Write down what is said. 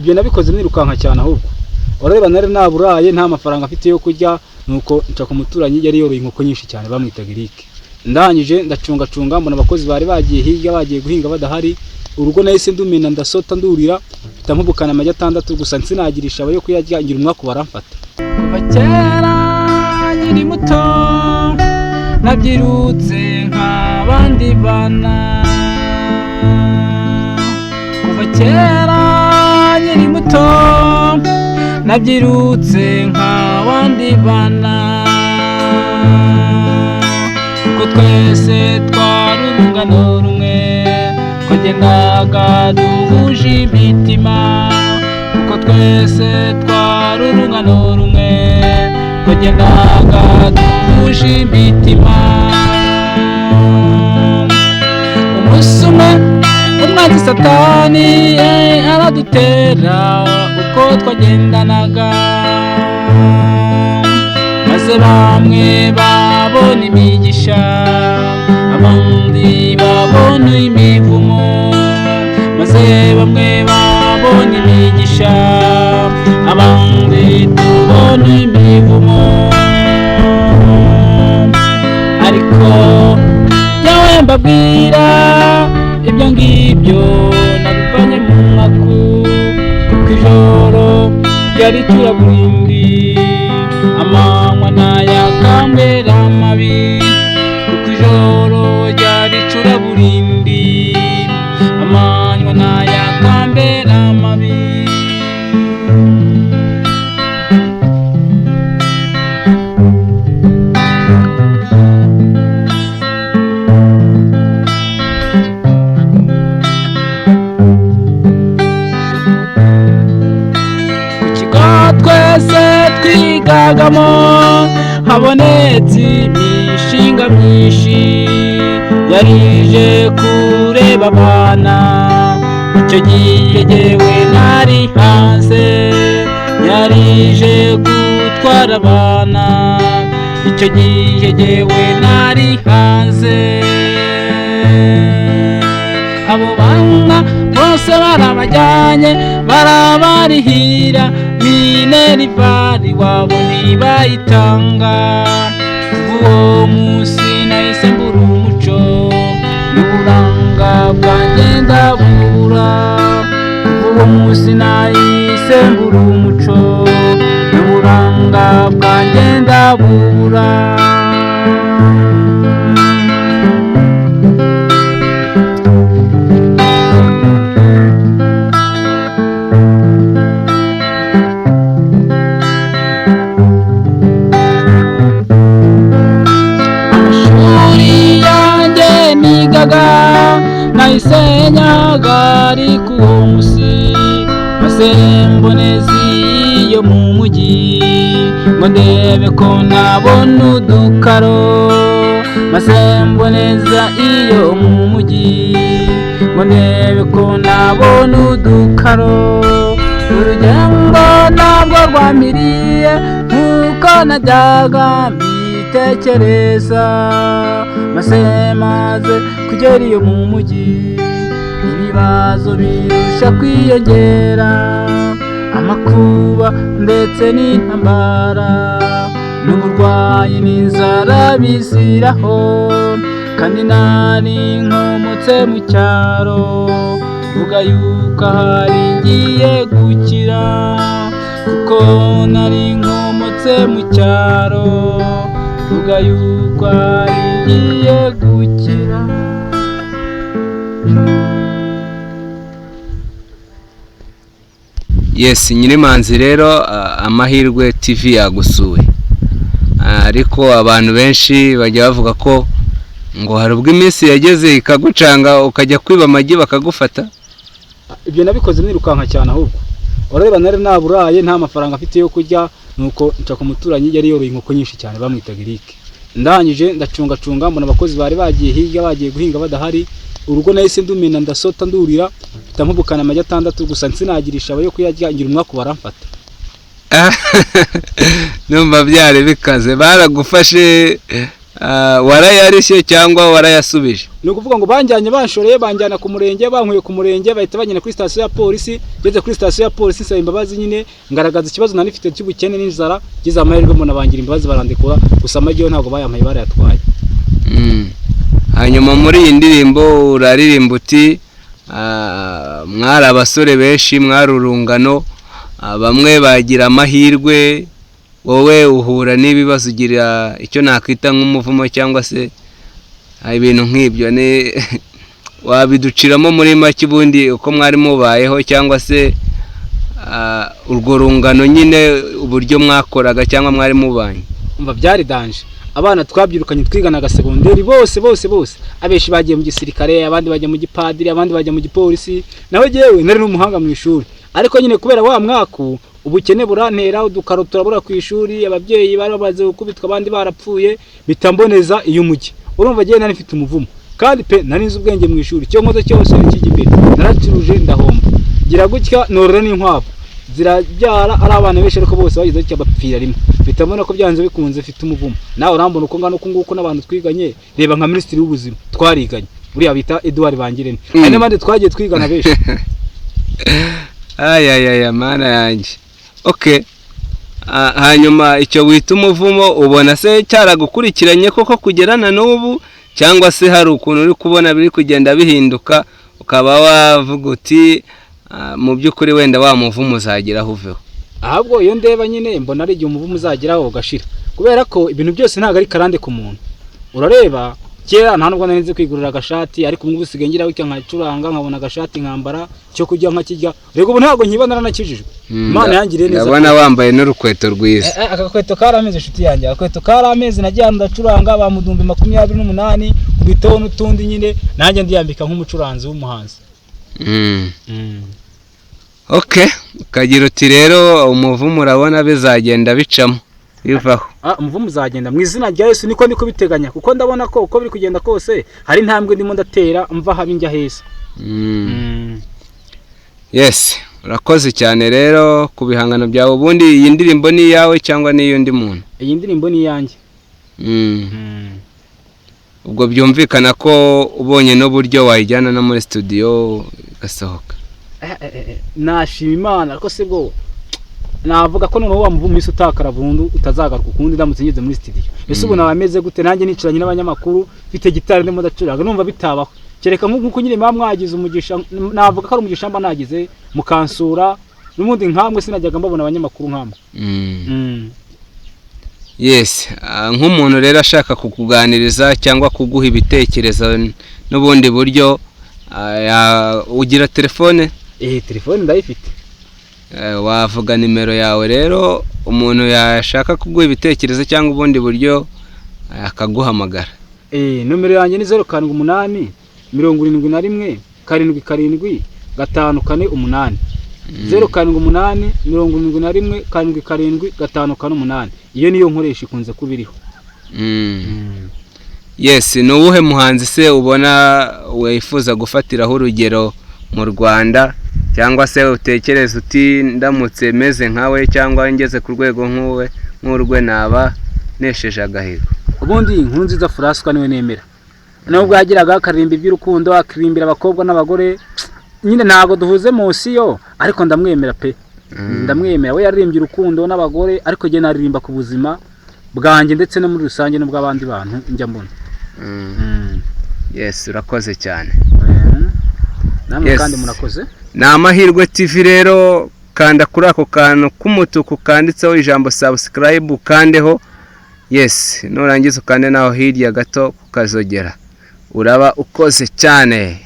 Ibyo nabikoze nirukanka cyane ahubwo. Urareba nari naburaye, nta mafaranga afite yo kurya, nuko nca ku muturanyi yari yoroye inkoko nyinshi cyane, bamwitaga Eric. Ndangije ndacungacunga, mbona abakozi bari bagiye hirya bagiye guhinga badahari. Urugo nahise ndumena, ndasota, ndurira, mpita mpubukana amagi 6 gusa, nsinagirisha abayo kuyarya, ngira umwaku baramfata. Kuva kera nkiri muto nabyirutse nk'abandi bana, kuva kera nkiri muto nabyirutse nk'abandi bana, kuko twese twari urungano rumwe, twagendaga duhuje imitima, kuko twese twari urungano rumwe, twagendaga duhuje imitima. Umunsi umwe umwanzi Satani aradutera uko twagendanaga, maze bamwe babona imigisha, abandi babona imivumo, maze bamwe babona imigisha, abandi tubona imivumo. Ariko jyewe mbabwira ibyo ngibyo nabivanye mu mwaku, kuko ijoro ryari icuraburindi, amanywa nayakambera mabi, kuko ijoro ryari icuraburindi, amanywa nayakambera mabi. Ku kigo twese twigagamo habonetse imishinga myinshi yarije kureba abana. Icyo gihe jyewe nari hanze, yarije gutwara abana. Icyo gihe jyewe nari hanze, abo bana bose barabajyanye barabarihira, minerivare iwabo ntibayitanga. Kuva uwo munsi nahise mbura umuco, n'uburanga bwanjye ndabura. Kuva uwo munsi nahise mbura umuco, n'uburanga bwanjye ndabura. Amashuri yanjye nigaga nahise nyahagarika uwo munsi, maze mboneza iyo mu mujyi ngo ndebe ko nabona udukaro, maze mboneza iyo mu mujyi ngo ndebe ko nabona udukaro. Urugendo ntabwo rwampiriye nk'uko najyaga mbitekereza, maze maze kugera iyo mu mujyi ibibazo birusha kwiyongera, amakuba ndetse n'intambara n'uburwayi n'inzara biziraho, kandi nari nkomotse mu cyaro, vuga yuko ahari ngiye gukira, kuko nari nkomotse mu cyaro, vuga yuko ahari ngiye gukira. Yes, Nyirimanzi rero, Amahirwe TV yagusuye. Ariko abantu benshi bajya bavuga ko ngo hari ubwo iminsi yageze ikagucanga ukajya kwiba amagi bakagufata. Ibyo nabikoze nirukanka cyane ahubwo. Urareba nari naburaye, nta mafaranga afite yo kurya, nuko nca ku muturanyi yari yoroye inkoko nyinshi cyane, bamwitaga Eric. Ndangije ndacungacunga, mbona abakozi bari bagiye hirya bagiye guhinga badahari. Urugo nahise ndumena, ndasota, ndurira, mpita mpubukana amagi 6 gusa, nsinagirisha abayo kuyarya, ngira umwaku baramfata. Numva byari bikaze, baragufashe. Warayarishye cyangwa warayasubije? Ni ukuvuga ngo banjyanye banshoreye, banjyana ku murenge, bankuye ku murenge bahita banjyana kuri sitasiyo ya polisi. Ngeze kuri sitasiyo ya polisi nsaba imbabazi nyine, ngaragaza ikibazo nari mfite cy'ubukene n'inzara. Ngize amahirwe mbona bangira imbabazi barandekura, gusa amagi yo ntabwo bayampaye, barayatwaye. Hanyuma muri iyi ndirimbo uraririmba uti mwari abasore benshi, mwari urungano, bamwe bagira amahirwe, wowe uhura n'ibibazo, ugira icyo nakwita nk'umuvumo cyangwa se ibintu nk'ibyo. Ni wabiduciramo muri make ubundi uko mwari mubayeho, cyangwa se urwo rungano nyine uburyo mwakoraga cyangwa mwari mubanye? Umva, byari danger. Abana twabyirukanye twiganaga segonderi bose bose bose, abenshi bagiye mu gisirikare, abandi bajya mu gipadiri, abandi bajya mu gipolisi. Nawe jyewe nari n'umuhanga mu ishuri, ariko nyine kubera wa mwaku ubukene burantera, udukaro turabura ku ishuri, ababyeyi bari bamaze gukubitwa, abandi barapfuye, mpita mboneza iyo umujyi. Urumva jyewe nari mfite umuvumo kandi pe nari nzi ubwenge mu ishuri, icyo nkoze cyose kijya imbere. Naracuruje ndahomba, gira gutya norora n'inkwavu zirabyara ari abana benshi, ariko bose bagize gutya bapfira rimwe. Mpita mbona ko byanze bikunze mfite umuvumo. Nawe urambona uko ngana uku nguku n'abantu twiganye, reba nka minisitiri w'ubuzima twariganye, uriya bita Edouard Bangirente, hari n'abandi twagiye twigana benshi. Ayayaya, mana yanjye! Okay. Hanyuma icyo wita umuvumo ubona se cyaragukurikiranye koko kugera na n'ubu, cyangwa se hari ukuntu uri kubona biri kugenda bihinduka, ukaba wavuga uti mu by'ukuri wenda wa muvumo uzageraho uveho? Ahubwo iyo ndeba nyine mbona ari igihe umuvumo uzageraho ugashira, kubera ko ibintu byose ntabwo ari karande ku muntu. Urareba kera nta nubwo nari nzi kwigurira agashati, ariko ubu ngubu usigaye ngira gutya nkacuranga nkabona agashati nkambara, icyo kurya nkakirya. Rego ubu ntabwo nkiba, naranakijijwe. Imana yangiriye neza. Ndabona wambaye n'urukweto rwiza. Aka gakweto kari amezi, inshuti yanjye, agakweto kari amezi. Nagiye ahantu ndacuranga bamudumbi 28, nkubitaho n'utundi nyine, nanjye ndiyambika nk'umucuranzi w'umuhanzi. Okay, ukagira uti rero umuvumo urabona bizagenda bicamo bivaho? Umuvumo uzagenda mu izina rya Yesu, niko ndiko biteganya, kuko ndabona ko uko biri kugenda kose hari intambwe ndimo ndatera mva habi njya heza. Yes, urakoze cyane rero ku bihangano byawe. Ubundi iyi ndirimbo ni iyawe cyangwa ni iy'undi muntu? Iyi ndirimbo ni iyanjye. Ubwo byumvikana ko ubonye n'uburyo wayijyana no muri studio igasohoka? Nashima Imana, ariko se bwo navuga ko noneho wa muvumo isi utakara burundu utazagaruka ukundi ndamutse ngeze muri studio? Ese ubu naba meze gute nanjye nicaranye n'abanyamakuru mfite gitari ndimo ndacuranga? Numva bitabaho, kereka nk'uko nyine muba mwagize umugisha. Navuga ko ari umugisha mba nagize mukansura, n'ubundi nkamwe sinajyaga mbabona abanyamakuru nkamwe. Yes, nk'umuntu rero ashaka kukuganiriza cyangwa kuguha ibitekerezo n'ubundi buryo, ugira telefone? Telefone ndayifite. Wavuga nimero yawe rero, umuntu yashaka kuguha ibitekerezo cyangwa ubundi buryo akaguhamagara. Nomero yanjye ni 078 71 77 548. 078 71 77 548, iyo niyo nkoresha, ikunze kuba iriho. Yes, ni uwuhe muhanzi se ubona wifuza gufatiraho urugero mu Rwanda, cyangwa se utekereza uti ndamutse meze nkawe cyangwa ngeze ku rwego nk'uwe nk'urwe naba nesheje agahigo? Ubundi Inkuru Nziza Furaswa niwe nemera, nubwo yagiraga akaririmba iby'urukundo, akirimbira abakobwa n'abagore nyine, ntabwo duhuze munsi yo, ariko ndamwemera pe, ndamwemera. We yaririmbye urukundo n'abagore, ariko njye naririmba ku buzima bwanjye ndetse no muri rusange n'ubw'abandi bantu njya mbona. Yes, urakoze cyane. Namwe Yes. kandi murakoze. Ni Amahirwe TV rero. Kanda kuri ako kantu k'umutuku kanditseho ijambo subscribe, ukandeho. Yes, nurangiza ukande naho hirya gato kukazogera, uraba ukoze cyane.